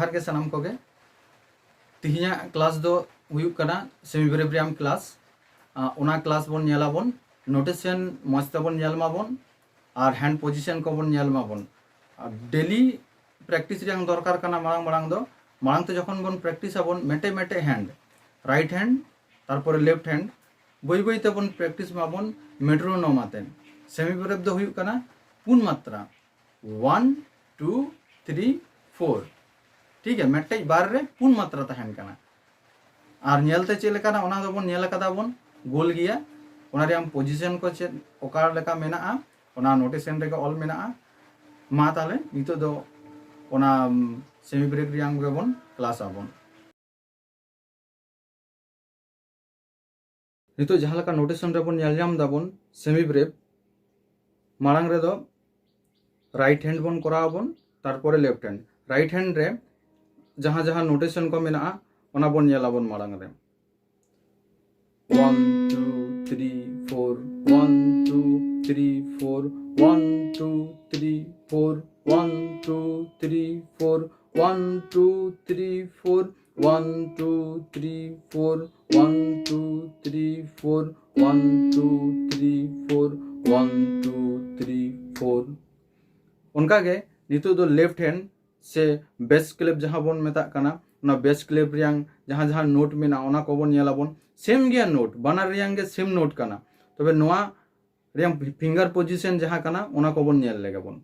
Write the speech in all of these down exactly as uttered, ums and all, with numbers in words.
ᱡᱚᱦᱟᱨ ᱜᱮ ᱥᱟᱱᱟᱢ ᱠᱚᱜᱮ᱾ ᱛᱤᱦᱤᱧᱟᱜ ᱠᱞᱟᱥ ᱫᱚ ᱦᱩᱭᱩᱜ ᱠᱟᱱᱟ ᱥᱮᱢᱤ ᱵᱨᱮᱵᱨᱤᱭᱟᱢ ᱠᱞᱟᱥ᱾ ᱟᱸ, ᱚᱱᱟ ᱠᱞᱟᱥ ᱵᱚᱱ ᱧᱮᱞᱟᱵᱚᱱ, ᱱᱳᱴᱮᱥᱚᱱ ᱢᱚᱡᱽ ᱛᱮᱵᱚᱱ ᱧᱮᱞ ᱢᱟᱵᱚᱱ, ᱟᱨ ᱦᱮᱱᱰ ᱯᱚᱡᱤᱥᱚᱱ ᱠᱚᱵᱚᱱ ᱧᱮᱞ ᱢᱟᱵᱚᱱ᱾ ᱟᱨ ᱰᱮᱞᱤ ᱯᱨᱮᱠᱴᱤᱥ ᱨᱮᱭᱟᱜ ᱫᱚᱨᱠᱟᱨ ᱠᱟᱱᱟ᱾ ᱢᱟᱲᱟᱝ ᱢᱟᱲᱟᱝ ᱫᱚ, ᱢᱟᱲᱟᱝ ᱛᱮ ᱡᱚᱠᱷᱚᱱ ᱵᱚᱱ ᱯᱨᱮᱠᱴᱤᱥ ᱟᱵᱚᱱ, ᱢᱮᱴᱮᱡ ᱢᱮᱴᱮᱡ ᱦᱮᱱᱰ, ᱨᱟᱭᱤᱴ ᱦᱮᱱᱰ, ᱛᱟᱨᱯᱚᱨᱮ ᱞᱮᱯᱷᱴ ᱦᱮᱱᱰ, ᱵᱟᱹᱭ ᱵᱟᱹᱭ ᱛᱮᱵᱚᱱ ᱯᱨᱮᱠᱴᱤᱥ ᱢᱟᱵᱚᱱ ᱢᱮᱴᱨᱳᱱᱳᱢ ᱟᱛᱮ᱾ ᱥᱮᱢᱤ ᱵᱨᱮᱵ ᱫᱚ ᱦᱩᱭᱩᱜ ᱠᱟᱱᱟ ᱯᱩᱱ ᱢᱟᱛᱨᱟ, ᱳᱣᱟᱱ, ᱴᱩ, ᱛᱷᱨᱤ, ᱯᱷᱳᱨ᱾ ᱴᱷᱤᱠ ᱜᱮᱭᱟ, ᱢᱤᱫᱴᱮᱡ ᱵᱟᱨ ᱨᱮ ᱯᱩᱱ ᱢᱟᱛᱨᱟ ᱛᱟᱦᱮᱱ ᱠᱟᱱᱟ᱾ ᱟᱨ ᱧᱮᱞᱛᱮ ᱪᱮᱫ ᱞᱮᱠᱟᱱᱟ, ᱚᱱᱟ ᱫᱚᱵᱚᱱ ᱧᱮᱞ ᱟᱠᱟᱫᱟ ᱵᱚᱱ, ᱜᱳᱞ ᱜᱮᱭᱟ᱾ ᱚᱱᱟ ᱨᱮᱭᱟᱜ ᱯᱚᱡᱤᱥᱚᱱ ᱠᱚ ᱪᱮᱫ, ᱚᱠᱟ ᱞᱮᱠᱟ ᱢᱮᱱᱟᱜᱼᱟ, ᱚᱱᱟ ᱱᱳᱴᱮᱥᱚᱱ ᱨᱮᱜᱮ ᱚᱞ ᱢᱮᱱᱟᱜᱼᱟ᱾ ᱢᱟ ᱛᱟᱦᱞᱮ ᱱᱤᱛᱚᱜ ᱫᱚ ᱚᱱᱟ, ᱩᱢ, ᱥᱮᱢᱤ ᱵᱨᱮᱵ ᱨᱮᱭᱟᱜ ᱜᱮᱵᱚᱱ ᱠᱞᱟᱥ ᱟᱵᱚᱱ᱾ ᱱᱤᱛᱚᱜ ᱡᱟᱦᱟᱸ ᱞᱮᱠᱟ ᱱᱳᱴᱮᱥᱚᱱ ᱨᱮᱵᱚᱱ ᱧᱮᱞ ᱧᱟᱢ ᱫᱟᱵᱚᱱ, ᱥᱮᱢᱤ ᱵᱨᱮᱵ ᱢᱟᱲᱟᱝ ᱨᱮᱫᱚ ᱨᱟᱭᱤᱴ ᱦᱮᱱᱰ ᱵᱚᱱ ᱠᱚᱨᱟᱣ ᱟᱵᱚᱱ, ᱛᱟᱨᱯᱚᱨᱮ ᱞᱮᱯᱷᱴ ᱦᱮᱱᱰ᱾ ᱨᱟᱭᱤᱴ ᱦᱮᱱᱰ ᱨᱮ ᱡᱟᱦᱟᱸ ᱡᱟᱦᱟᱸ ᱱᱳᱴᱮᱥᱚᱱ ᱠᱚ ᱢᱮᱱᱟᱜᱼᱟ, ᱚᱱᱟ ᱵᱚᱱ ᱧᱮᱞ ᱟᱵᱚᱱ ᱢᱟᱲᱟᱝ ᱨᱮ᱾ One, two, three, four, one, two, three, four, one, two, three, four, one, two, three, four, one, two, three, four, one, two, three, four, one, two, three, four, one, two, three, four, one, two, three, four. ᱚᱱᱠᱟᱜᱮ ᱱᱤᱛᱚᱜ ᱫᱚ left hand ᱥᱮ ᱵᱮᱥ ᱠᱞᱮᱯ ᱡᱟᱦᱟᱸ ᱵᱚᱱ ᱢᱮᱛᱟᱜ ᱠᱟᱱᱟ, ᱚᱱᱟ ᱵᱮᱥ ᱠᱞᱮᱯ ᱨᱮᱭᱟᱝ ᱡᱟᱦᱟᱸ ᱡᱟᱦᱟᱸ ᱱᱳᱴ ᱢᱮᱱᱟᱜᱼᱟ, ᱚᱱᱟ ᱠᱚᱵᱚᱱ ᱧᱮᱞ ᱟᱵᱚᱱ᱾ ᱥᱮᱢ ᱜᱮᱭᱟ ᱱᱳᱴ, ᱵᱟᱱᱟᱨ ᱨᱮᱭᱟᱝ ᱜᱮ ᱥᱮᱢ ᱱᱳᱴ ᱠᱟᱱᱟ᱾ ᱛᱚᱵᱮ ᱱᱚᱣᱟ ᱨᱮᱭᱟᱝ ᱯᱷᱤᱝᱜᱟᱨ ᱯᱚᱡᱤᱥᱚᱱ ᱡᱟᱦᱟᱸ ᱠᱟᱱᱟ, ᱚᱱᱟ ᱠᱚᱵᱚᱱ ᱧᱮᱞ ᱞᱮᱜᱮ ᱵᱚᱱ᱾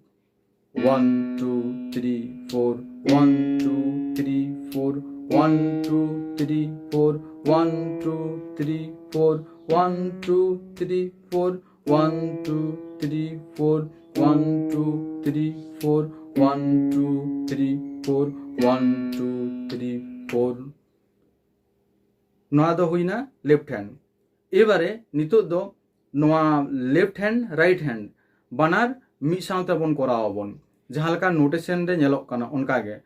One, two, three, four, one, two, three, four, one, two, three, four, one, two, three, four, one, two, three, four, one, two, three, four, one, two, three, four, one, two, three, four, one, two, three, four. ᱱᱚᱣᱟ ᱫᱚ ᱦᱩᱭᱱᱟ left hand. ᱮᱵᱟᱨᱮ ᱱᱤᱛᱚᱜ ᱫᱚ ᱱᱚᱣᱟ left hand, right hand ᱵᱟᱱᱟᱨ ᱢᱤᱫ ᱥᱟᱶᱛᱮ ᱵᱚᱱ ᱠᱚᱨᱟᱣ ᱟᱵᱚᱱ, ᱡᱟᱦᱟᱸ ᱞᱮᱠᱟ ᱱᱳᱴᱮᱥᱚᱱ ᱨᱮ ᱧᱮᱞᱚᱜ ᱠᱟᱱᱟ ᱚᱱᱠᱟ ᱜᱮ᱾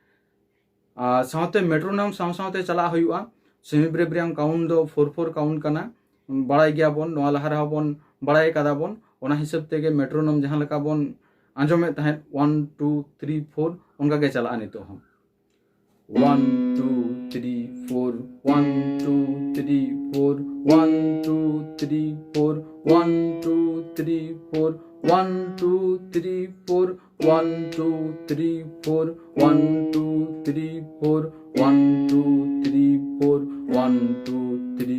ᱟᱨ ᱥᱟᱶᱛᱮ ᱢᱮᱴᱨᱳᱱᱚᱢ ᱥᱟᱶ ᱥᱟᱶᱛᱮ ᱪᱟᱞᱟᱜ ᱦᱩᱭᱩᱜᱼᱟ᱾ ᱥᱮᱢᱤ ᱵᱨᱮᱵ ᱨᱮᱭᱟᱜ ᱠᱟᱣᱩᱱᱴ ᱫᱚ ᱯᱷᱳᱨ ᱯᱷᱳᱨ ᱠᱟᱣᱩᱱᱴ ᱠᱟᱱᱟ, ᱵᱟᱲᱟᱭ ᱜᱮᱭᱟ ᱵᱚᱱ, ᱱᱚᱣᱟ ᱞᱟᱦᱟ ᱨᱮᱦᱚᱸ ᱵᱚᱱ ᱵᱟᱲᱟᱭ ᱠᱟᱫᱟ ᱵᱚᱱ᱾ ᱚᱱᱟ ᱦᱤᱥᱟᱹᱵ ᱛᱮᱜᱮ ᱢᱮᱴᱨᱳᱱᱚᱢ ᱡᱟᱦᱟᱸ ᱞᱮᱠᱟ ᱵᱚᱱ ᱟᱸᱡᱚᱢᱮᱫ ᱛᱟᱦᱮᱸᱫ, ᱳᱣᱟᱱ, ᱴᱩ, ᱛᱷᱨᱤ, ᱯᱷᱳᱨ, ᱚᱱᱠᱟ ᱜᱮ ᱪᱟᱞᱟᱜᱼᱟ ᱱᱤᱛᱚᱜ ᱦᱚᱸ᱾ One, two, three, four. One, two, three, four. One, two, three, four. One, two, three, four. One, two, three, four. One, two, three, four. One, two, three, four. One, two, three, four. One, two, three.